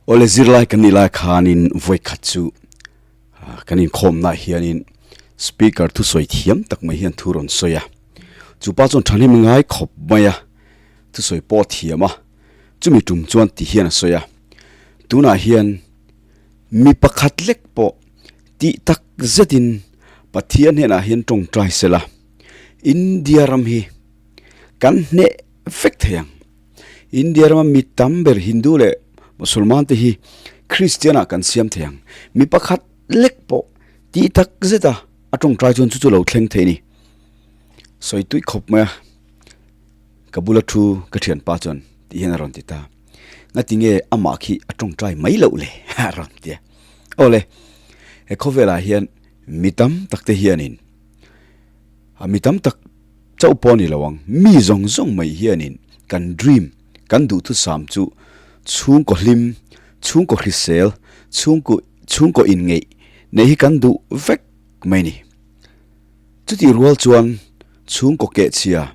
Awle zirlai kan nih lai khanin vawi khat chu kan inkhawmnaah hianin speaker thusawi thiam tak mai hian thu rawn sawi a, chu pa chuan thahnem ngai khawp mai a, thusawi pawh a thiam a, chumi tum chuan ti hian a sawi a, tunah hian mi pakhat lek pawh tih tak zetin Pathian hnenah hian tawngtai sela India ram hi kan hneh vek thei ang. India rama mi tam ber Hindu leh Musulman te hi Christian ah kan siam thei ang. Mi pakhat lek pawh tih tak zet a a tawngtai chuan chu chu lo thleng thei a ni. Sawi tui khawp mai a, ka bula thu ka thianpa chuan tih hian a rawn ti ta. Ngati nge amah khi a tawngtai mai loh le a rawn ti a. Awle, he khawvelah hian mi tam tak te hianin a mi tam tak chauh pawh a ni lo ang, mi zawng zawng mai hianin kan dream, kan duhthusam chu chhungkaw hlim, chhungkaw hrisel, chhungkaw chhungkaw inngeih neih hi kan duh vek mai a ni. Chutih rual chuan chhungkaw kehchhia,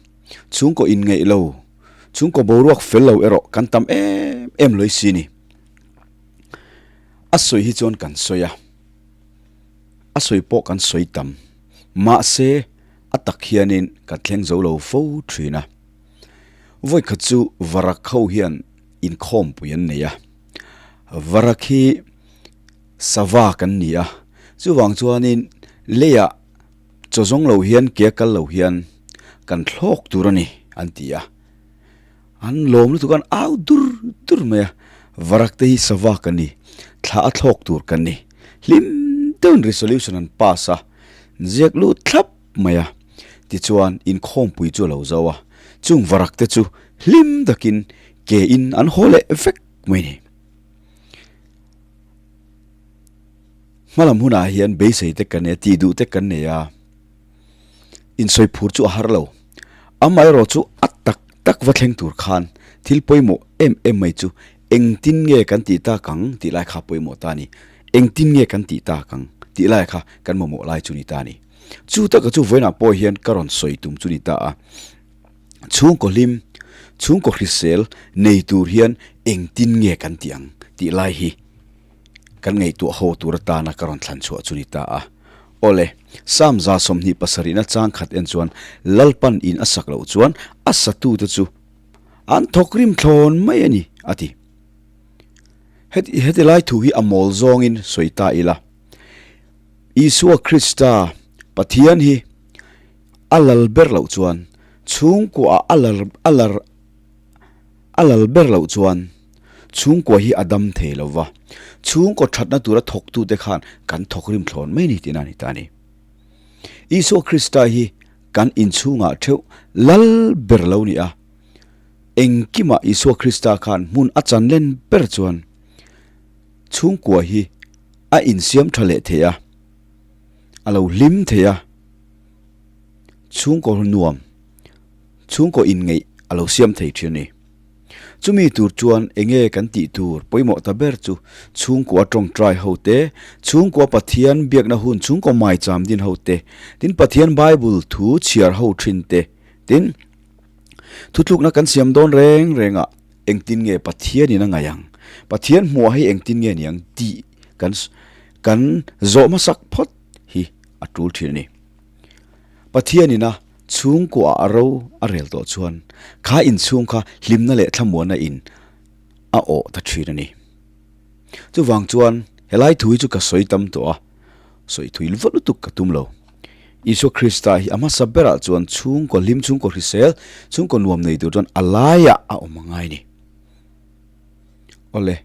chhungkaw inngeih lo, chhungkaw boruak fel lo erawh kan tam em em lawih si a ni. A sawi hi chuan kan sawi a, a sawi pawh kan sawi tam, mahse, A tak hianin ka thleng zo lo fo thin a. Vawikhat chu Varak ho hian inkhawmpui an nei a. Varak hi sava kan ni a, chuvang chuanin leiah chaw zawng lo hian ke kal lo hian kan thlawk tur a ni an ti a. An lawm lutuk a, an au dur dur mai a. Varak te hi sava kan ni, thla a thlawk tur kan ni. Hlim deuhin resolution an pass a. Ziak lut thlap mai a, tichuan inkhawmpui chu a lo zo a, chung varak te chu hlim takin ke in an haw leh vek mai ni. Hmalam hunah hian beisei te kan nei a, tih duh te kan nei a, insawi phur chu a har lo. Amaherawh chu a tak tak va thleng tur khan thil pawimawh em em mai chu engtin nge kan tih tak ang tih lai kha pawimawh ta a ni. Engtin nge kan tih tak ang tih lai kha kan mamawh lai chu ni ta a ni. Chu taka chu vawiinah pawh hian ka rawn sawi tum chu ni ta a. Chhungkaw hlim, chhungkaw hrisel nei tur hian engtin nge kan tih ang tih lai hi kan ngaihtuah ho tur atana ka rawn thlan chhuah chu ni ta a. Awle, Psalm 27 na chang khat en chuan Lalpan in a sak loh chuan a satute chu an thawk rim thlawn mai a ni a ti. Heti heti lai thu hi a mawl zawngin sawi ta ila. Isua Krista Pathian hi a lal ber loh chuan chhungkua a lal a lar a lal ber loh chuan chhungkua hi a dam thei lo va. Chhungkaw thatna tura thawktute khan kan thawk rim thlawn mai ni tihna a ni ta a ni. Isua Krista hi kan inchhungah theuh lal ber lo ni a. Engkimah Isua Krista khan hmun a chan len ber chuan chhungkua hi a insiam tha leh thei a, a lo hlim thei a, chhungkaw nuam, chhungkaw inngeih a lo siam thei thin a ni. Chumi tur chuan enge kan tih tur pawimawh ta ber chu chhungkua tawngtai ho te, chhungkua Pathian biakna hun chhungkaw maicham din ho te, tin Pathian Bible thu chhiar ho thin te, tin, Thutlukna kan siam dawn reng reng a, engtin nge Pathianin a ngaih ang? Pathian hmuah hi engtin nge ni ang tih kan kan zawh hmasak phawt hi a tul thin a ni. Pathianin a chhungkuaah a ro a rel tawh chuan kha inchhung kha hlimna leh thlamuanna in a awh ta thin a ni. Chuvang chuan helai thu hi chu ka sawi tam tawh a, sawi thui vat lutuk ka tum lo. Isua Krista hi a hmasa berah chuan chhungkaw hlim, chhungkaw hrisel, chhungkaw nuam nei tur chuan a laiah a awm a ngai ni. Awle,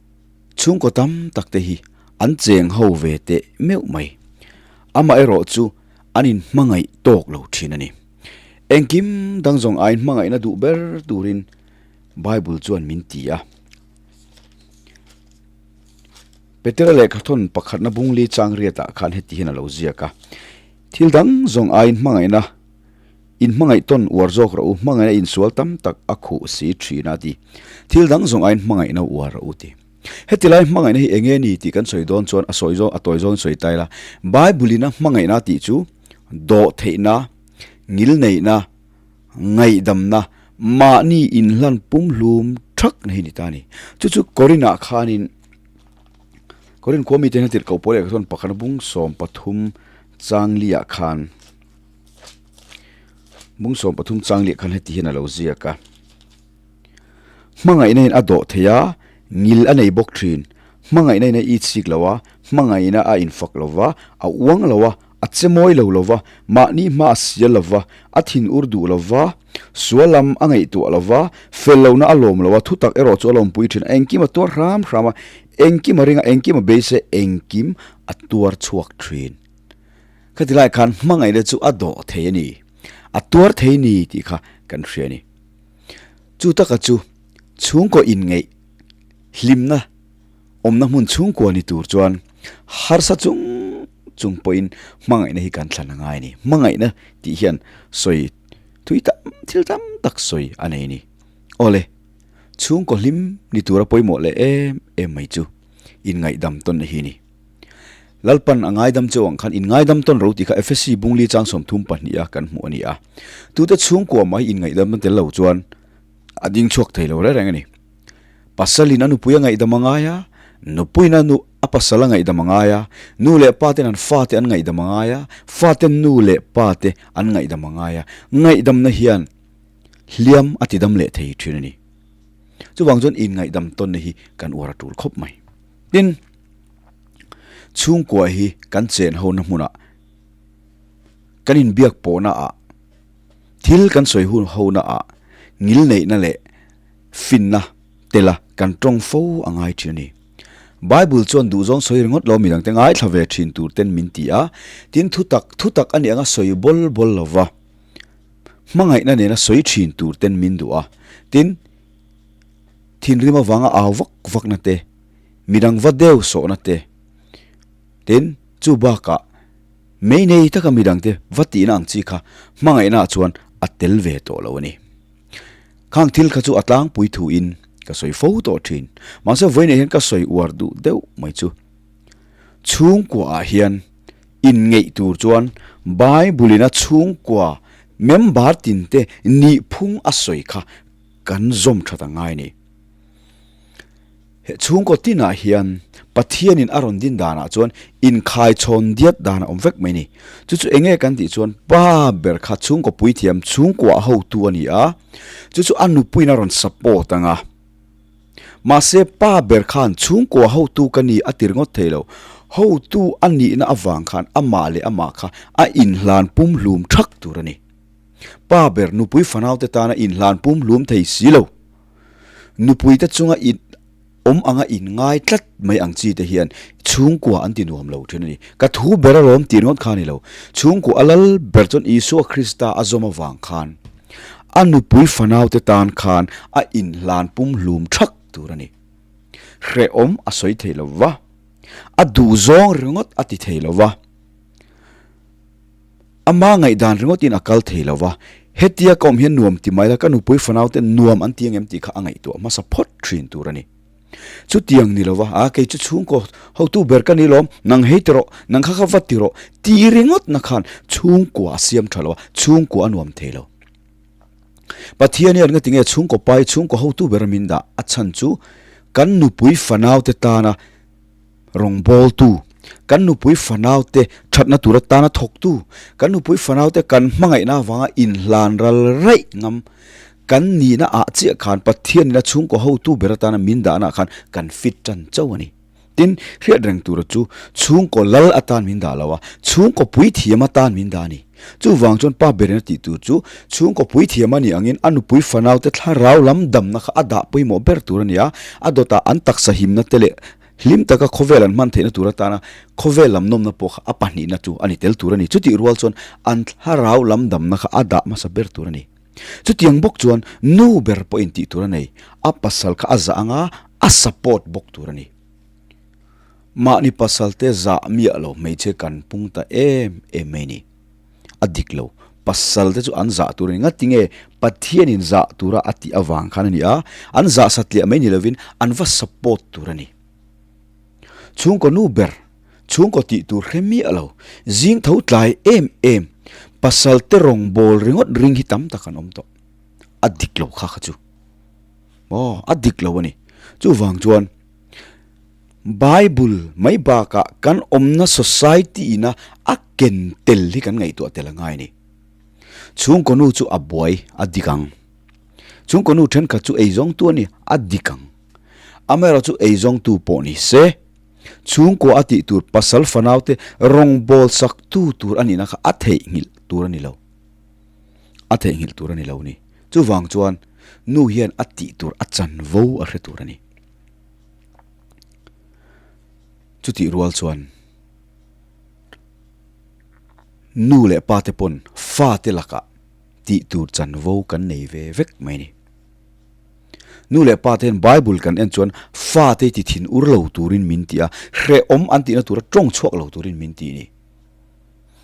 chhungkaw tam tak te hi an cheng ho ve teh meuh mai. Amaherawh chu an inhmangaih tawk lo thin a ni. Engkim dang zawng aiin hmangaihna duh ber turin Bible chuan min ti a. Petera lehkhathawn pakhatna bungli chang riatah khan heti hian a lo ziak a, Thil dang zawng aiin hmangaihna, inhmangaih tawn uar zawk rawh u, hmangaihna insual tam tak a khuh si thin a ti. Thil dang zawng aiin hmangaihna uar rawh u ti. Heti lai hmangaihna hi enge ni tih kan sawi dawn chuan a sawi zawng a tawi zawngin sawi ta ila, Bible-in a hmangaihna tih chu dawhtheihna, ngilneihna, ngaihdamna, mahni inhlan pumhlum thakna hi ni ta a ni. Chu chu Korinah khanin. Korin khua mite hian tirhkoh pawl lehkha chuan pakhatna bung 13 changli ah khan bung 13 changli ah khan heti hian a lo ziak a. Hmangaihna in a dawh thei a, ngil a nei bawk thin. Hmangaihna in a it sik lo a, hmangaihna a infak lo va, a uang lo a, a che mawi lo lo va, mahni hma a sial lo va, a thin ur duh lo va, sual lam a ngaihtuah lo va, fel lohna a lawm lo a, thutak erawh chu a lawmpui thin a, engkim a tuar hram hram a, engkim a ring a, engkim a beise, engkim a tuar chhuak thin. Khati lai khan hmangaihna chu a dawh thei a ni, a tuar thei ni tih kha kan hria a ni. Chu taka chu chhungkaw inngeih hlimna awmna hmun chhungkua ni tur chuan harsa chung chung pawhin hmangaihna hi kan thlan a ngai a ni. Hmangaihna tih hian sawi thui tam thil tam tak sawi a nei a ni. Awle, chhungkaw hlim ni tura pawimawh leh em em mai chu inngaihdam tawnna hi a ni. Lalpan a ngaidam cheu ang khan in ngaidam tawn ro tih kha Efesi bungli chang 32 a kan hmuh a ni a. Tute chhungkua mai in ngaihdam na tel lo chuan a ding chhuak thei lo reng reng a ni. Pasalin a nupui a ngaihdam a ngai a, nupuiin a nu a pasal a ngaihdam a ngai a, nu leh pa ten an fate an ngaihdam a ngai a, faten nu leh pa te an ngaihdam a ngai a. Ngaihdamna hian hliam a tidam leh thei thin a ni. Chuvang chuan in ngaihdam tawnna hi kan uar a tul khawp mai. Tin. Chhungkua hi kan chen hona hmunah kan inbiak pawhna ah thil kan sawi hun hona ah ngil neihna leh finna tela kan tawng fo a ngai thin a ni. Bible chuan duhzawng sawi ringawt lo midangte ngaithla ve thin tur ten min ti a, tin thutak thutak a nih anga sawi bawl bawl lo va, hmangaihna nena sawi thin tur ten min duh a, tin thinrim avanga au vak vakna te, Midang va deuh sawhna te, tin chu bakah mei nei taka midang te va tihna ang chi kha hmangaihna ah chuan a tel ve tawh lo a ni. Khang thil kha chu a tlangpui thuin ka sawi fo tawh thin. Mahse vawiinah hian ka sawi uar duh deuh mai chu. Chhungkua ah hian inngeih tur chuan Bible in a chhungkua member tin te nihphung a sawi kha kan zawm that a ngai a ni. He chhungkaw tinah hian Pathianin a rawn din danah chuan inkhaichhawn diat dan a awm vek mai a ni. Chu chu enge kan tih chuan pa ber kha chhungkaw puithiam chhungkua hotu a ni a, chu chu a nupuiin a rawn support ang a. Mahse pa ber khan chhungkua hotu ka ni a ti ringawt thei lo. Hotu a nihna avang khan amah leh amah kha a inhlan pumhlum thak tur a ni. Pa ber nupui fanaute tana inhlan pumhlum thei si lo. Nupuite chunga in awm anga in ngai tlat mai ang chi te hian chhungkua an ti nuam lo thin a ni. Ka thu ber alawm tih ringawt kha a ni lo. Chhungkua a lal ber chuan Isua Krista a zawm avang khan a nupui fanaute tan khan a inhlan pumhlum thak tur a ni. Hrehawm a sawi thei lo va, a duhzawng ringawt a ti thei lo va. Ama ngaihdan ringawtin a kal thei lo va, hetia ka awm hian nuam ti mai la, ka nupui fanau ten nuam an ti ang em tih kha a ngaihtuah hmasa phawt thin tur a ni. Chutiang ni lo va, a kei chu chhungkaw hotu ber ka ni lawm, nang hei ti rawh, nang kha kha va ti rawh ti ringawtna khan chhungkua a siam tha lo a, chhungkua a nuam thei lo. Pathian hian nga tinge chhungkaw pai, chhungkaw hotu ber min dah a chhan chu kan nupui fanau te tana Rawngbawltu, kan nupui fanaute thatna tur atana thawktu, kan nupui fanaute kan hmangaihna avanga inhlan ral raih ngam kan nihna ah chiah khan Pathianin a chhungkaw hotu ber atana min dahna ah khan kan fit tan chauh a ni. Tin, hriat reng tura chu chhungkaw lal atan min dah lo a, chhungkaw puithiam atan min dah a ni. Chuvang chuan pa berin a tih tur chu chhungkaw puithiam a nih angin a nupui fanaute thlarau lam damna kha a dah pawimawh ber tur a ni a, a dawtah an taksa himna te leh Hlim taka khawvel an hman theihna tur atana khawvel lam nawmna pawh kha a pahnihna chu a ni tel tur a ni. Chutih rual chuan an thlarau lam damna kha a dah hmasa ber tur a ni. Chutiang bawk chuan nu ber pawhin tih tur a nei, a pasal kha a zah anga a support bawk tur a ni. Mahni pasalte zah miah lo hmeichhe kan pung ta em em mai ni. A dik lo, pasalte chu an zah tur a ni. Ngatinge Pathianin zah tura a tih avang khan a ni a, an zah satliah mai ni lovin an va support tur a ni. Chhungkaw nu ber, chhungkaw tih tur hre miah lo, zing tho tlai em em, pasalte rawngbawl ringawt ring hi tam tak an awm tawh. A dik lo kha kha chu. Aw, a dik lo a ni. Chuvang chuan. Bible mai bakah kan awmna society ina a ken tel hi kan ngaihtuah tel a ngai a ni. Chhungkaw nu chu a buai a dik ang. Chhungkaw nu thenkhat chu eizawngtu a ni a dik ang. Amaherawhchu eizawngtu pawh ni se, chhungkaw a tih tur pasal fanaute rawngbâwl saktu tur a nihna kha a theihnghilh tur a ni lo. A theihnghilh tur a ni lo a ni. Chuvang chuan nu hian a tih tur a chanvo a hre tur a ni. Chutih rual chuan nu leh pa te pawn fate lakah tih tur chanvo kan nei ve vek mai a ni. Nu leh pa te hian Bible kan en chuan fate ti thin ur lo turin min ti a, hrehawm an tihna tura tawng chhuak lo turin min ti a ni.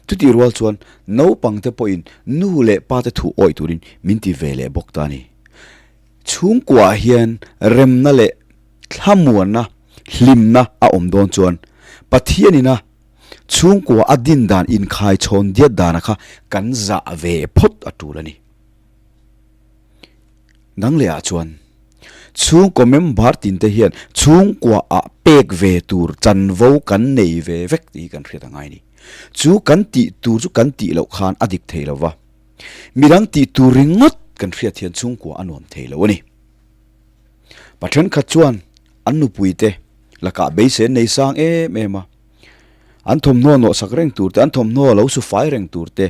Chutih rual chuan naupang te pawhin nu leh pa te thu awih turin min ti ve leh bawk ta a ni. Chhungkuaah hian remna leh thlamuanna, hlimna a awm dawn chuan Pathianina chhungkua a din dan inkhaichhawn diat dana kha kan zah ve phawt a tul a ni. Dang lehah chuan chhungkaw member tinte hian chhungkuaah pek ve tur chanvo kan nei ve vek tih hi kan hriat a ngai a ni. Chu kan tih tur chu kan tih loh khan a dik thei lo va, midang tih tur ringawt kan hriat hian chhungkua a nuam thei lo a ni. Pa thenkhat chuan an nupuite lakah beisei an nei sang em em a, an thawmhnaw nawhsak reng tur te, an thawmhnaw lo su fai reng tur te,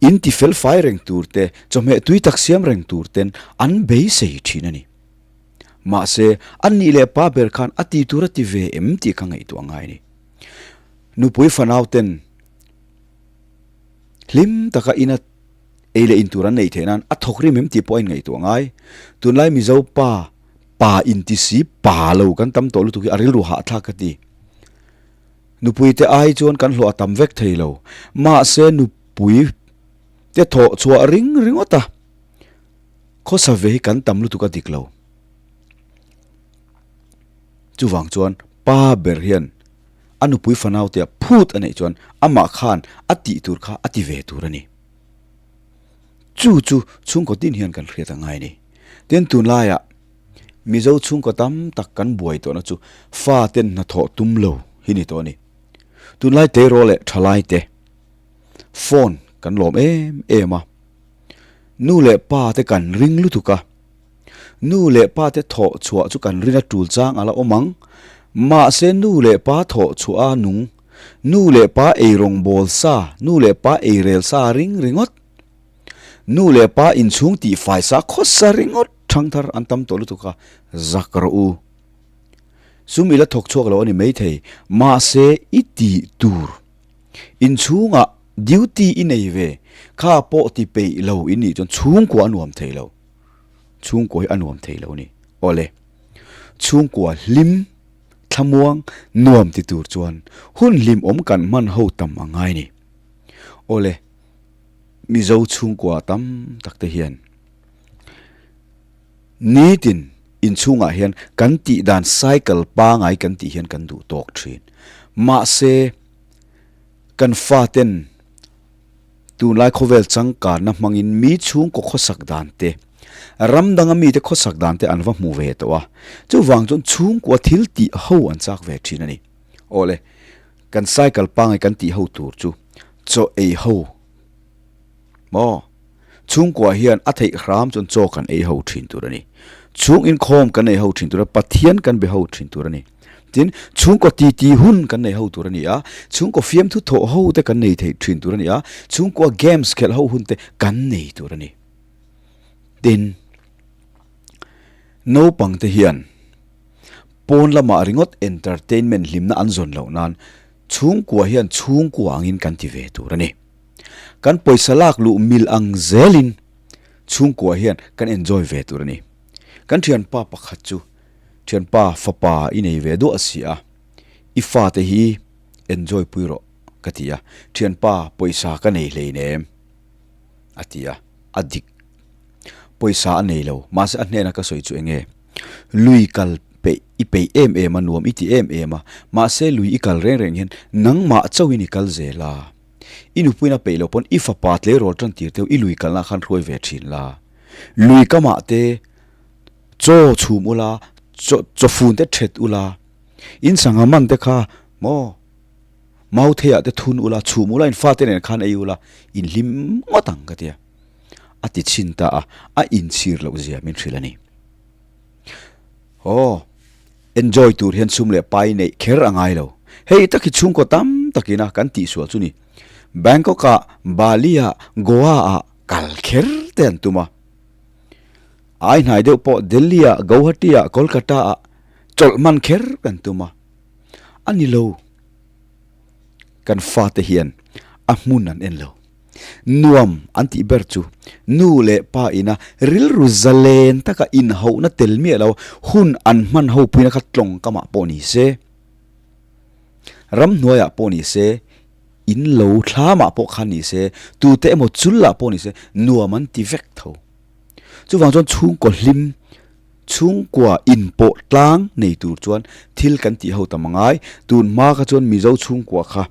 In ti fel fai reng tur te, chawhmeh tui tak siam reng tur ten an beisei thin a ni. Mahse, an nih leh pa ber khan a ti tur a ti ve em tih ka ngaihtuah ngai a ni. Nupui fanau ten hlim taka ina ei leh in tur an neih theih nan a thawk rim em tih pawh a inngaihtuah ngai. Tunlai Mizo pa, pa inti si pa lo kan tam tawh lutuk hi a rilru hahthlak ka ti. Nupui te ai chuan kan hlawh a tam vek thei lo. Mahse nupui te thawh chhuah ring ringawt a, khawsa ve hi kan tam lutuk a dik lo. Chuvang chuan pa ber hian a nupui fanau te ah phut a neih chuan amah khan a tih tur kha a ti ve tur a ni. Chu chu chhungkaw tin hian kan hriat a ngai a ni. Tin tunlaiah Mizo chhungkaw tam tak kan buai tawhna chu fa ten hnathawh tum lo hi ni tawh a ni. Tunlai tleirawl leh thalai te phone kan lawm em em a, nu leh pa te kan ring lutuk a, nu leh pa te thawh chhuah chu kan ring a tul chang a la awm ang, mahse nu leh pa thawh chhuah a nung, nu leh pa eirawng bawl sa, nu leh pa eirel sa ring ringawt. Nu leh pa inchhung tih faisa khawsa ringawt thangthar an tam tawh lutuk a, zak rawh u. Sum i la thawk chhuak lo a ni maithei, mahse i tih tur. Inchhungah duty i nei ve, kha pawh ti peih lo i nih chuan chhungkua a nuam thei lo. Chhungkua hi a nuam thei lo a ni. Awle, chhungkua hlim, thlamuang, nuam ti tur chuan hun hlimawm kan hman ho tam a ngai a ni. Awle. Mizo chhungkua tam tak te hian nitin inchhungah hian kan tih dan cycle pangai kan tih hian kan duh tawk thin. Mahse, kan faten tunlai khawvel changkanna hmangin mi chhungkaw khawsak dan te, ram danga mite khawsak dan te an va hmu ve tawh a. Chuvang chuan chhungkua thil tih ho an chak ve thin a ni. Awle, kan cycle pangai kan tih ho tur chu chaw ei ho maw? Chhungkua hian a theih hram chuan chaw kan ei ho thin tur a ni. Chhung inkhawm kan nei ho thin tur a, Pathian kan be ho thin tur a ni. Tin, chhungkaw titi hun kan nei ho tur a ni a, chhungkaw fiamthu thawh ho te kan nei thei thin tur a ni a, chhungkua games khelh ho hun te kan nei tur a ni. Tin, naupang te hian pawn lamah ringawt entertainment hlimna an zawn loh nan Chhungkua hian chhungkua angin kan ti ve tur a ni. Kan pawisa lak luh mil ang zelin chhungkua hian kan enjoy ve tur a ni. Kan thianpa pakhat chu thianpa fapa i nei ve duah si a, i fate hi enjoy pui rawh ka ti a, thianpa pawisa ka nei hleinem a ti a, a dik. Pawisa a nei lo, mahse a hnena ka sawi chu eng nge? Lui kal peih i peih em em a, nuam i ti em em a, mahse lui i kal reng reng hian nangmah chauhin i kal zel a. I nupuiin a peih loh pawn i fapa tleirawl tan tir teuh i lui kalna khan hruai ve thin la. Lui kamah te chaw chhum ula, chaw chaw fun te thet ula. In sangha man te kha maw Mautheiah te thun ula, chhum ula, in fate nen khan ei ula, in hlim ngawt ang ka tia. A ti chhin ta a, a inchhir loh zia min hrilh a ni. Aw, enjoy tur hian sum leh pai neih kher a ngai lo. Hei tak hi chhungkaw tam takin a kan tihsual chu ni. Bangkok-ah, Bali-ah, Goa-ah kal kher te an tum a. Ai hnai deuh pawh Delhi-ah, Guwahati-ah, Kolkata-ah chawlh hman kher kan tum a. A ni lo. Kan fate hian a hmun an en lo. Nuam an tih ber chu nu leh pa ina rilru zalen taka inhauhna tel miah lo hun an hman ho puina kha tlawng kamah pawh ni se, ramhnuaiah pawh ni se, in lo thlamah pawh khan ni se, tute emaw chullah pawh ni se nuam an ti vek tho. Chuvang chuan chhungkaw hlim Chhungkua inpawh tlang nei tur chuan thil kan tih ho tam a ngai. Tun hma kha chuan Mizo chhungkua kha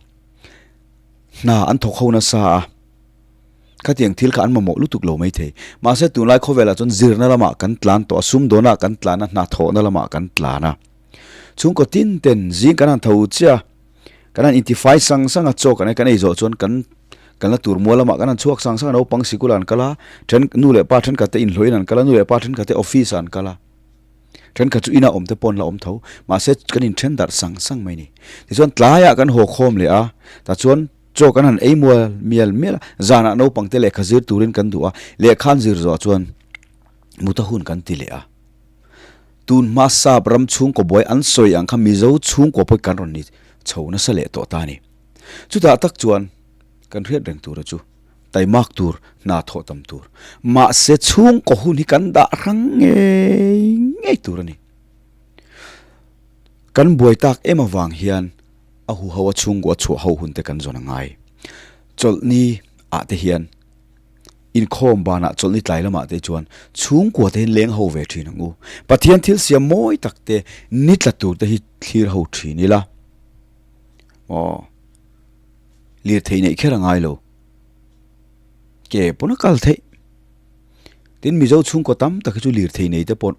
hna an thawk ho nasa a, khatiang thil kha an mamawh lutuk lo mai thei. Mahse tunlai khawvelah chuan zirna lamah kan tlan tawh a, sumdawnah kan tlan a, hnathawhna lamah kan tlan a. Chhungkaw tin ten zing kan han tho chiah a. Kan han intifai sang sang a, chaw kan ei kan ei zawh chuan kan kalna tur mual lamah kan han chhuak sang sang a, naupang sikul ah an kal a, then nu leh pa thenkhat te inhlawhin an kal a, nu leh pa thenkhat te office ah an kal a, thenkhat chu inah awm te pawh an la awm tho, mahse kan inthen darh sang sang mai a ni. Tichuan tlaiah kan haw khawm leh a, tah chuan chaw kan han ei mual mial mial a, zanah naupang te lehkha zir turin kan duh a, lehkha an zir zawh chuan muta hun kan ti leh a. Tun hma sap ram chhungkaw buai an sawi ang kha Mizo chhungkaw pawh kan rawn ni chho nasa leh tawh ta a ni. Chutah tak chuan kan hriat reng tura chu taimak tur, hna thawh tam tur. Mahse chhungkaw hun hi kan dah hrang ngei ngei tur a ni. Kan buai tak em avang hian a huho a chhungkaw a chhuah ho hun te kan zawn a ngai. Chawlhni ah te hian. Inkhawm banah chawlhni tlai lamah te chuan chhungkua te hian leng ho ve thin ang u. Pathian thil siam mawi tak te ni tla tur te hi thlir ho thin ila. Aw, lirthei neih kher a ngai lo. Ke pawn a kal theih. Tin Mizo chhungkaw tam tak hi chu lirthei nei te pawh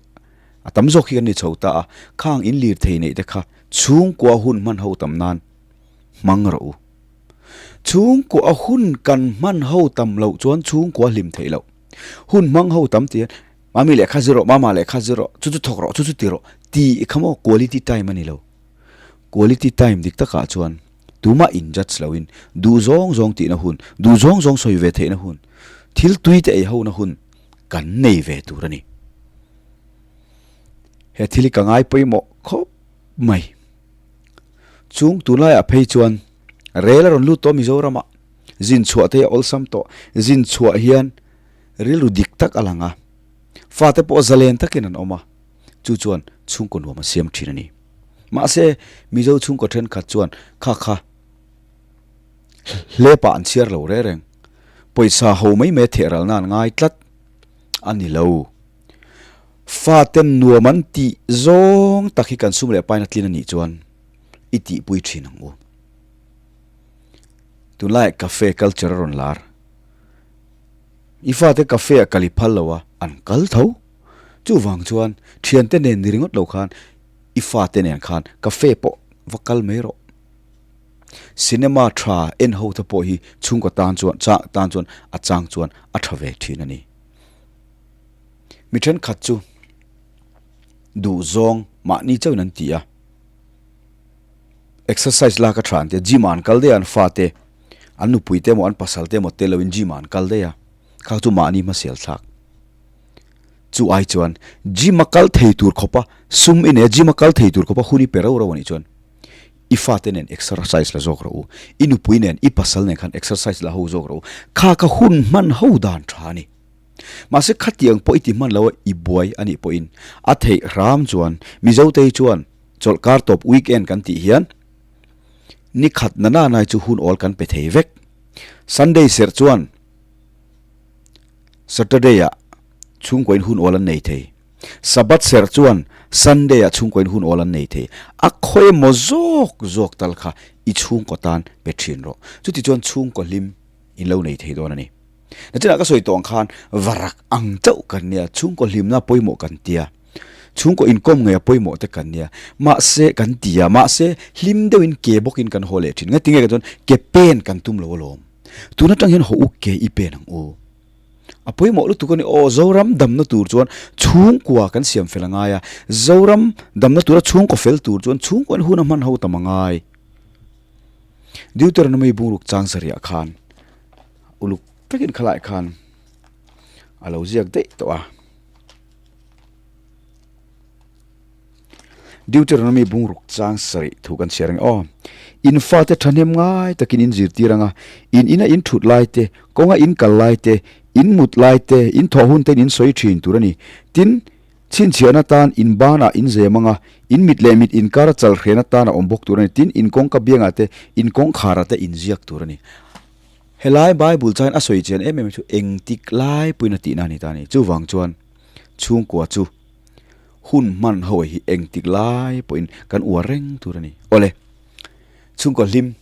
a tam zawk hi kan ni chho ta a. Khang in lirthei neih te kha chhungkua hun hman ho tam nan hmang rawh u. Chhungkua a hun kan hman ho tam loh chuan chhungkua hlim theih loh. Hun hmang ho tam tih hian mami lehkha zir rawh, mama lehkha zir rawh, chu chu thawk rawh, chu chu ti rawh tih kha maw quality time a ni lo. Quality time dik takah chuan tumah in judge loin duh zawng zawng tihna hun, duh zawng zawng sawi ve theihna hun, thil tui te ei hona hun kan nei ve tur a ni. He thil hi ka ngai pawimawh khawp mai. Chung tunlaiah phei chuan rel a rawn lut tawh Mizoramah zin chhuah te hi a awlsam tawh. Zin chhuah hian rilru dik tak a lang a, fate pawh zalen takin an awm a, chu chuan chhungkaw nuam a siam thin a ni. Mahse, Mizo chhungkaw thenkhat chuan kha kha hlepah an chhiar lo reng reng. Pawisa ho mai mai a theh ralna an ngai tlat a ni lo. Faten nuam an tih zawng tak hi kan sum leh paina tlin a nih chuan i tihpui thin ang u. Tunlaiah cafe culture a rawn lar. I fate cafe ah kal i phal lo a, an kal tho. Chuvang chuan thiante nen ni ringawt lo khan i fate nen khan cafe pawh va kal mai rawh. Cinema tha en ho te pawh hi chhungkaw tan chuan tan chuan a chang chuan a tha ve thin a ni. Mi thenkhat chu duhzawng mahni chauhin an ti a, exercise lak a tha an ti a, gym ah an kal daih a an fate, an nupui te emaw an pasal te emaw tel loin gym ah an kal daih a, kha chu mahni hmasial thlak. Chu ai chuan gym a kal thei tur khawpa sum i nei a, gym a kal thei tur khawpa hun i pe rau rau a nih chuan i fate nen exercise la zawk rawh u, i nupui nen i pasal nen khan exercise la ho zawk rawh u, kha kha hun hman ho dan tha a ni. Mahse khatiang pawh i ti hman lo a, i buai a nih pawhin a theih hram chuan Mizote hi chuan chawlhkar tawp weekend kan tih hian ni khat na na nai chu hun awl kan pe thei vek. Sunday serh chuan Saturday ah chhungkuain hun awl an nei thei. Sabbath serh chuan Sunday ah chhungkuain hun awl an nei thei. A khawi emaw zawk zawk tal kha i chhungkaw tan pe thin rawh. Chuti chuan chhungkaw hlim in lo nei thei dawn a ni. Nachinah ka sawi tawh ang khan varak ang chauh kan nia, chhungkaw hlimna pawimawh kan tia. Chhungkaw inkawm ngei a pawimawh te kan nia. Mahse, kan ti a, mahse, hlim deuhin ke bawkin kan haw leh thin. Ngatinge kan chuan ke pen kan tum lo alawm. Tun atang hian haw u ke i pen ang u. A pawimawh lutuk a ni aw, Zoram damna tur chuan chhungkua kan siam fel a ngai a, Zoram damna tura chhungkaw fel tur chuan chhungkaw in hun a hman ho tam a ngai. Deuteronomy bungruk chang sarih ah khan uluk takin khalai khan a lo ziak daih tawh a. Deuteronomy bungruk chang sarih thu kan chhiar ang aw. In fate thahnem ngai takin in zirtir ang a, in ina in thut lai te, kawnga in kal lai te, in mut lai te, in thawh hun tein in sawi thin tur a ni. Tin, chhinchhiahna tan in banah in zem ang a, in mit leh mit inkar a chal hrian atan a awm bawk tur a ni. Tin, in kawngka biangah te, in kawngkharah te in ziak tur a ni. Helai Bible chuan a sawi chian em em chu engtik lai pawhin a tihna a ni ta a ni. Chuvang chuan chhungkua chu hun hman ho hi engtik lai pawhin kan uar reng tur a ni. Awle, chhungkaw hlim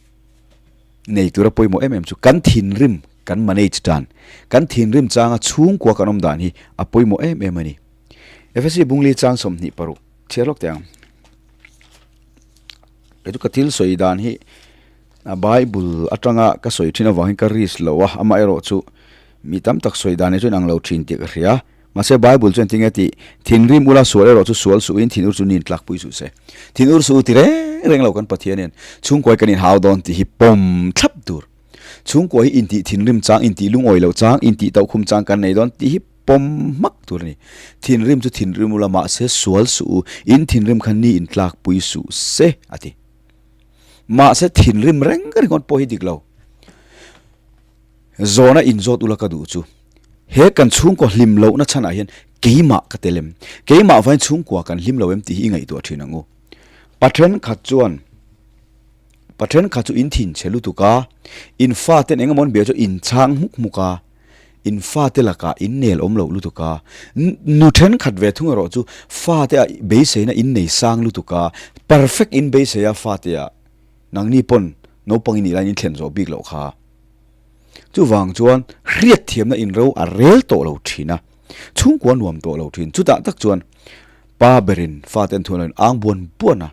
nei tura pawimawh em em chu kan thinrim kan manage dan, kan thinrim changa chhungkua kan awm dan hi a pawimawh em em a ni. Efesi Bungli chang 26 chhiar lawk teh ang. Kei chu ka thil sawi dan hi a Bible atanga ka sawi thin avangin ka risk lo a, amaherawh chu mi tam tak sawi dan hi chuan ang lo thin tih ka hria. Mahse Bible chuan tinge tih, Thinrim ula sual erawh chu sual suh in thinur chu nin tlakpui suh se. Thinur suh u ti reng reng lo kan Pathian hian chhungkuai kan inhau dawn tih hi pawm thlap tur. Chhungkua hi intih thinrim chang, intih lungawi loh chang, intih tauhkhum chang kan nei dawn tih hi pawm hmak tur a ni. Thinrim chu thinrim ula mahse sual suh u, in thinrim kha ni in tlakpui suh se a ti. Mahse thinrim reng ringawt pawh hi dik lo. Zawhna inzawt ula ka duh chu he kan chhungkaw hlim lohna chhanah hian keimah ka tel em? Keimah vain chhungkua kan hlim lo em tih hi i ngaihtuah thin ang u. Pa thenkhat chuan Pa thenkhat chu in thinchhe lutuk a, in faten eng emaw an bia chu in chhang hmuk hmuk a, in fate lakah in nel awm loh lutuk a, nu thenkhat ve thung erawh chu fate ah beiseina in nei sang lutuk a, perfect in beisei a fate ah nangni pawn naupang in nih laiin in thlen zawh bik loh kha. Chuvang chuan hriat thiamna in ro a rel tawh lo thin a, chhungkua nuam tawh lo thin. Chutah tak chuan pa berin fate an thuan loin ang buan buan a,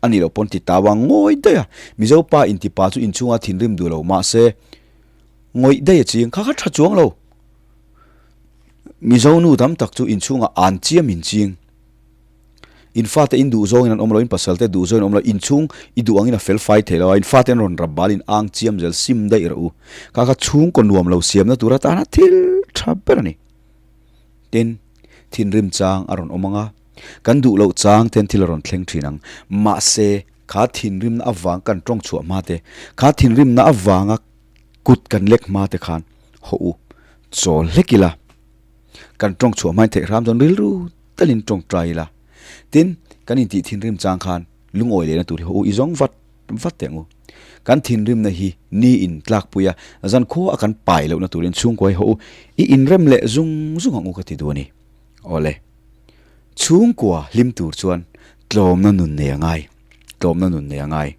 a nih loh pawn ti tau a ngawi daih a, Mizo pa inti pa chu inchhunga thinrim duh lo mahse ngawih daih a ching kha kha tha chuang lo. Mizo nu tam tak chu inchhungah an chiam in ching. In fate in duh zawngin an awm lo, in pasal te duh zawngin an awm lo, inchhung i duh angin a fel fai thei lo a, in fate an rawn rap bal in ang chiam zel sim daih rawh u. Kha kha chhungkaw nuam lo siamna tur atana thil tha ber a ni. Tin, thinrim chang a rawn awm ang a, kan duh loh chang ten thil a rawn thleng thin ang. Mahse, kha thinrimna avang kan tawng chhuah hma te, kha thinrimna avanga kut kan lek hma te khan haw u chawl hlek ila, kan tawng chhuah hmain theih hram chuan rilru talin tawngtai ila. Tin, kan intih thinrim chang khan lungawi lehna tur hi haw u i zawng vat vat teh ang u. Kan thinrimna hi ni in tlakpui a, zankhua a kan pai lohna turin chhungkua hi haw u i inrem leh zung zung ang u ka ti duh a ni. Awle, chhungkua hlim tur chuan tlawmna nun nei a ngai, tlawmna nun nei a ngai.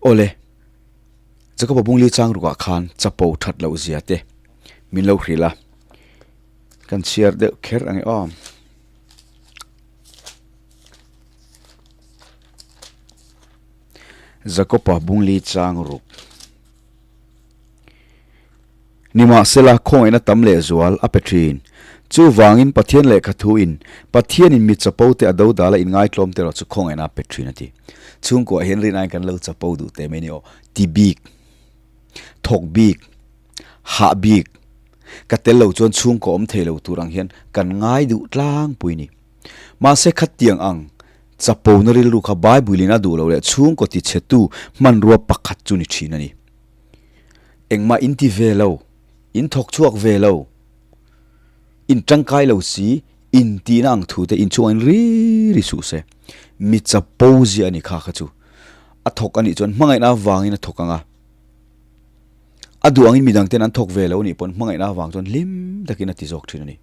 Awle, Jacob-a Bungli chang rukah khan chapo that loh zia te min lo hrilh a, kan chhiar deuh kher ang e aw. Jacob-a Bungli chang ruk. Nimahsela, khawngaihna tam lehzual a pe thin. Chuvangin Pathian lehkha thuin, Pathianin mi chapo te a dodal a inngaitlawm te erawh chu khawngaihna a pe thin a ti. Chhungkuah hian rinaiin kan lo chapo duh teh mai ni aw. Ti bik, thawk bik, hah bik, ka tel lo chuan chhungkaw awm thei lo tur ang hian kan ngai duh tlangpui ni. Mahse khatiang ang chapona rilru kha Bible-in a duh lo leh chhungkaw tichhetu hmanrua pakhat chu ni thin a ni. Engmah in ti ve lo, in thawk chhuak ve lo, in tangkai lo si, in tihna ang thu te in chhungah in ri ri suh se. Mi chapo zia a ni kha kha chu. A thawk a nih chuan hmangaihna avangin a thawk ang a. A duh angin midang ten an thawk ve lo a nih pawn hmangaihna avang chuan hlim takin a ti zawk thin a ni.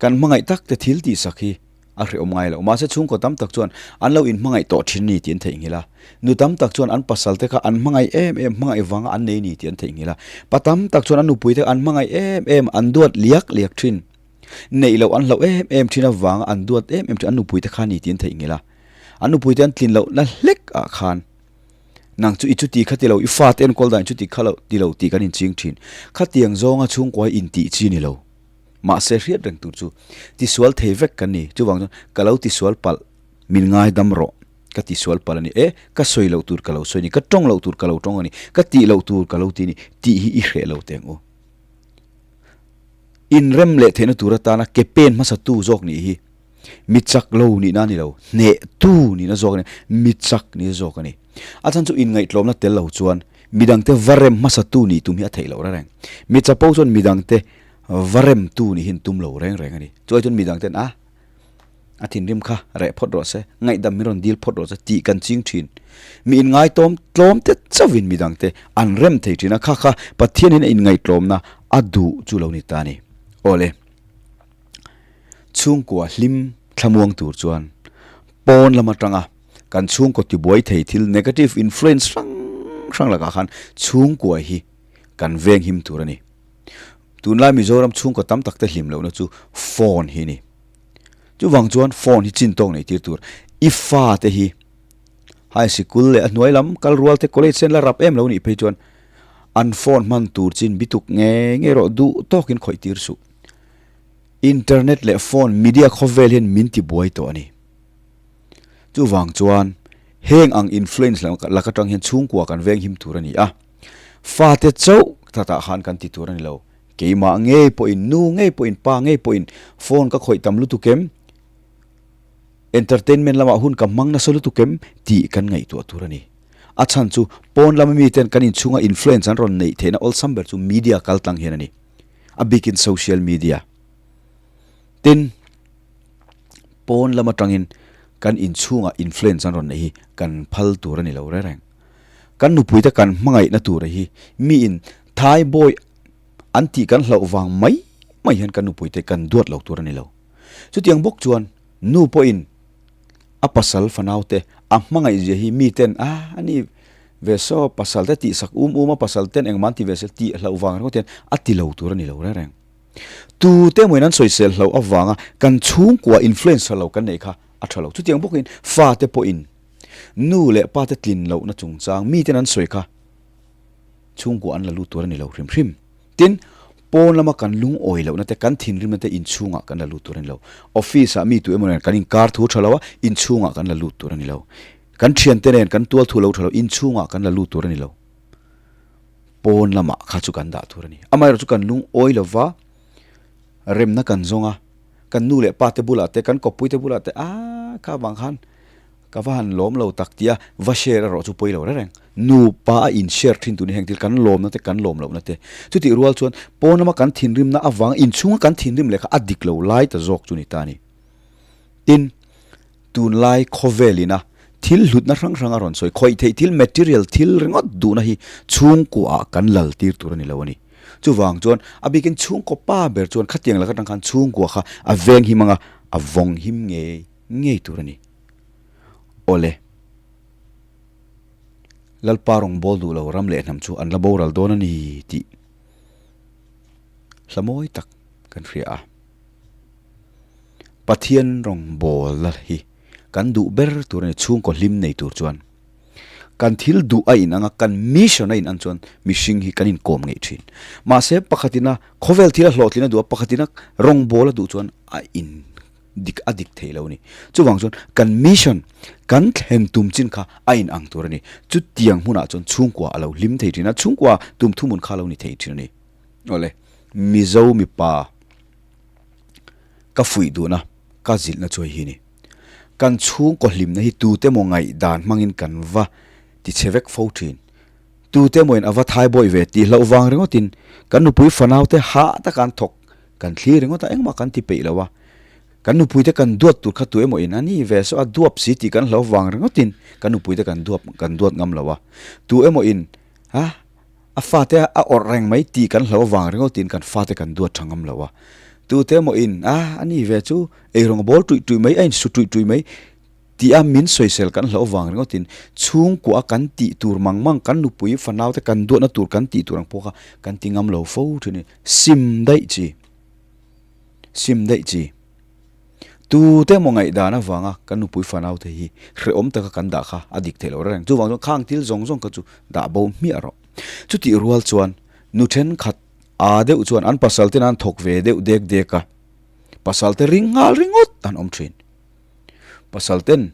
Kan hmangaih tak te thil tihsak hi. A hrehawm ngai lo. Mahse chhungkaw tam tak chuan an lo inhmangaih tawh thin a ni tih an theihnghilh a. Nu tam tak chuan an pasal te kha an hmangaih em em, hmangaih vanga an nei a ni tih an theihnghilh a. Pa tam tak chuan an nupui te kha an hmangaih em em, an duat liak liak thin. Neih loh an hlauh em em thin avanga an duat em em thin an nupui te kha a ni tih an theihnghilh a. An nupui te an tlin lohna hlek ah khan nang chu i chuti kha ti lo, i fate enkawl dan i chuti kha lo ti lo tih kan inching thin. Khatiang zawnga chhungkua hi intih chi ni lo. Mahse hriat reng tur chu tisual thei vek kan ni. Chuvang chuan ka lo tisual palh, min ngaidam rawh, ka tisual palh a ni. E, ka sawi loh tur ka lo sawi a ni, ka tawng loh tur ka lo tawng a ni, ka tih loh tur ka lo ti a ni tih hi i hreh lo teh ang u. Inrem leh theihna tur atana ke pen hmasa tu zawk nih hi mi chak lo nihna a ni lo, hnehtu nihna zawk a ni, mi chak nihna zawk a ni. A chhan chu inngaihtlawmna tel lo chuan midangte va rem hmasa tu nih tum hi a theih loh reng reng. Mi chapo chuan midangte va remtu nih hi an tum lo reng reng a ni. Chuai chuan midang ten a a thinrim kha reh phawt rawh se, ngaihdam min rawn dil phawt rawh se tih kan ching thin. Mi inngaitawm tlawm te chauhin midang te an rem thei thin a, kha kha Pathianin a inngaihtlawmna a duh chu lo ni ta a ni. Awle, chhungkua hlim thlamuang tur chuan pawn lam atanga kan chhungkaw tibuai thei thil negative influence hrang hrang lakah khan chhungkua hi kan venghim tur a ni. Tunlai Mizoram chhungkaw tam tak te hlim lohna chu phone hi a ni. Chuvang chuan phone hi chin tawk nei tir tur. I fa te hi high sikul leh a hnuai lam kal rual te college te an la rap em lo nih phei chuan an phone hman tur chin bituk ngei ngei rawh duh tawkin khawih tir suh. Internet leh phone media khawvel hian min ti buai tawh a ni. Chuvang chuan heng ang influence lak atang hian chhungkua kan veng him tur a ni a. Fate chauh thatah khan kan ti tur a ni lo. Keimah ngei pawhin, nu ngei pawhin, pa ngei pawhin phone ka khawih tam lutuk em? Entertainment lamah hun ka hmang nasa lutuk em? tih kan ngaihtuah tur a ni. A chhan chu pawn lama miten kan inchhunga influence an rawn neih theihna awlsam ber chu media kal tlang hian a ni. A bikin social media. Tin, pawn lam atangin kan inchhungah influence an rawn neih hi kan phal tur a ni lo reng reng. Kan nupuite kan hmangaihna tura hi miin Thai boy an tih kan hlauh vang mai mai hian kan nupuite kan duat lo tur a ni lo. Chutiang bawk chuan nu pawhin a pasal fanaute a hmangaih zia hi miten a a ni ve saw pasal te tihsak um um a pasal ten engmah an ti ve se tih hlauh vang ringawt hian a ti lo tur a ni lo reng reng. Tute emaw in an sawisel hlauh avanga kan chhungkua influencer lo kan neih kha a tha lo. Chutiang bawkin fate pawhin Nu leh pa te tlin lohna chungchang miten an sawi kha chhungkua an la lut tur a ni lo hrim hrim. Tin, pawn lama kan lungawi lohna te, kan thinrimna te inchhungah kan la lut tur a ni lo. Office-ah mi tu emaw nen kan inkar thu tha lo a, inchhungah kan la lut tur a ni lo. Kan thiante nen kan tual thu lo tha lo, inchhungah kan la lut tur a ni lo. Pawn lamah kha chu kan dah tur a ni. Amaherawhchu kan lungawi lova remna kan zawng a, kan nu leh pa te bulah te, kan kawppui te bulah te, aaa kha vang khan Ka va han lawm lo tak tia va share erawh chu pawi lo reng reng. Nupa a in share thin tuni heng thil kan lawmna te kan lawm lohna te. Chutih rual chuan pawn lama kan thinrimna avanga inchhunga kan thinrim leh kha a dik lo lai ta zawk chu ni ta a ni. Tin, tunlai khawvel ina thil hlutna hrang hrang a rawn sawi khawih theih thil material thil ringawt duhna hi chhungkuaah kan lal tir tur a ni lo a ni. Chuvang chuan a bikin chhungkaw pa ber chuan khatiang laka tang khan chhungkua kha a veng him anga a vawng him ngei ngei tur a ni. Awle. Lalpa rawngbâwl duh lo ram leh hnam chu an la boral dawn a ni tih hla mawi tak kan hria a. Pathian rawngbâwlna hi kan duh ber tur a ni, chhungkaw hlim nei tur chuan. Kan thil duh a inang a, kan mission a inang chuan mihring hi kan inkawm ngeih thin. Mahse, pakhatina khawvel thil a hlawhtlin a duh a, pakhatina rawngbâwl a duh chuan a in. dik a dik thei lo a ni. Chuvang chuan kan mission, kan thlen tum chin kha a in ang tur a ni. Chutiang hmunah chuan chhungkua a lo hlim thei thin a, chhungkua tum thuhmun kha a lo ni thei thin a ni. Awle, Mizo mipa ka fuih duhna, ka zilhna chu hei hi a ni. Kan chhungkaw hlimna hi tute maw ngaihdan hmangin kan va ti chhe vek fo thin. Tute mawin a va thai bawih ve tih hlauh vang ringawtin kan nupui fanaute hah taka an thawk Kan thlir ringawt a, engmah kan ti peih lo a. Kan nupuite kan duat tur kha tu emaw in a ni ve saw a duap si tih kan hlo vang ringawtin kan nupuite kan duap kan duat ngam lo a. Tu emaw in a a fate a awrh reng mai tih kan hlo vang ringawtin kan fate kan duat tha ngam lo a. Tute emaw in, A, a ni ve chu, eirawng a bawl tuih tuih mai, a insu tuih tuih mai, tia min sawisel kan hlauh vang ringawtin chhungkua kan tih tur mang mang, kan nupui fanaute kan duatna tur kan tih tur ang pawh kha kan ti ngam lo fo thin a ni. Sim daih chi. Sim daih chi. Tute emaw ngaihdan avanga kan nupui fanaute hi hrehawm taka kan dah kha a dik theih loh reng. Chuvang chuan khang thil zawng zawng kha chu dah bo hmiah rawh. Chutih rual chuan nu thenkhat aa deuh chuan an pasal ten an thawk ve deuh dek dek a, pasal te ring nghal ringawt an awm thin. Pasal ten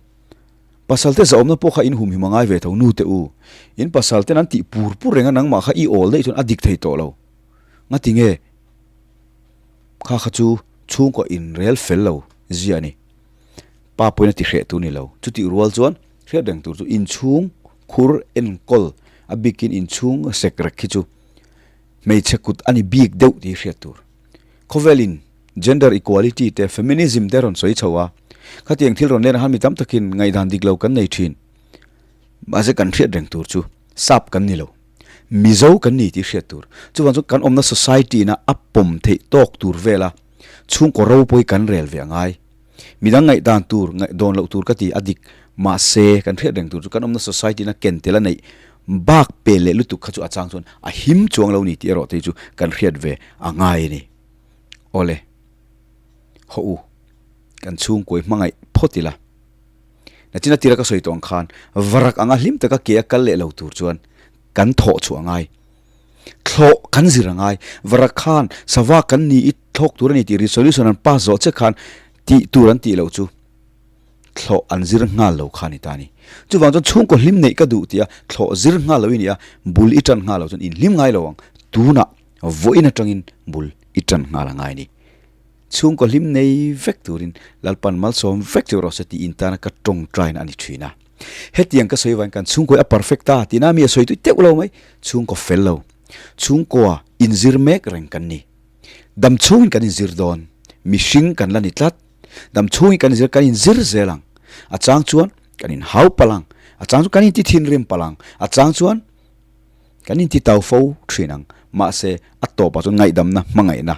pasal te zahawmna pawh kha in humhim a ngai ve tho nu te u. In pasal ten an tih pur pur reng a nangmah kha i awl daih chuan a dik thei tawh lo. Ngati nge kha kha chu chhungkaw in rel fel lo zia a ni. Pa pawhin a ti hreh tur ni lo. Chutih rual chuan hriat reng tur chu inchhung khur enkawl a bikin inchhung sek rek hi chu hmeichhe kut a ni bik deuh tih hriat tur. Khawvelin gender equality te feminism te rawn sawi chho a, khatiang thil rawn len ah khan mi tam takin ngaihdan dik lo kan nei thin. Mahse kan hriat reng tur chu sap kan ni lo, Mizo kan ni tih hriat tur. Chuvang chuan kan awmna society ina a pawm theih tawk tur vela chhungkaw ropui kan rel ve a ngai. Midang ngaihdan tur, ngaihdawn loh tur ka ti a dik. Mahse, kan hriat reng tur chu kan awmna society ina ken tel a neih bak pel leh lutuk kha chu a chang chuan a him chuang lo ni tih erawh te chu kan hriat ve a ngai a ni. Awle, hawh u, kan chhungkuai hmangaih phawt ila. Nachina tira ka sawi tawh ang khan varak anga hlim taka ke a kal leh lo tur chuan kan thawh chhuah a ngai. Thlawh kan zir a ngai. Varak khan sava kan ni i thlawk tur a ni tih resolution an pass zawh che khan tih tur an tih loh chu thlawh an zir nghal lo kha a ni ta a ni. Chuvang chuan chhungkaw hlim neih ka duh tia thlawh zir nghal lo i ni a, bul i tan nghal lo chuan in hlim ngai lo ang. Tunah vawiin atangin bul i tan nghal a ngai a ni. Chhungkaw hlim nei vek turin Lalpan malsawm vek chu rawh se tih intana ka tawngtaina a ni thin a. Hetiang ka sawi vangin kan chhungkaw hi a perfect ta tihna mi a sawi tui teuh lo mai. Chhungkaw fel lo, chhungkaw inzir mek reng kan ni. Dam chhungin kan inzir dawn, mihring kan la ni tlat. Dam chhungin kan inzir, kan inzir zel ang. A chang chuan kan inhau palh ang, a chang chuan kan inti thinrim palh ang, a chang chuan kan inti tau fo thin ang. Mahse, a tawpah chuan ngaihdamna, hmangaihna.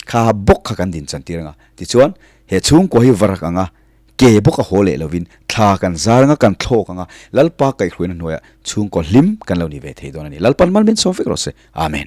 Kha bawk kha kan din chan tir anga, tichuan he chhungkua hi varak anga ke bawk a haw leh lovin thla kan zar anga kan thlawk anga Lalpa kaihhruaina hnuaiah chhungkaw hlim kan lo ni ve thei dawn a ni. Lalpan mal min sawm vek rawh se. Amen.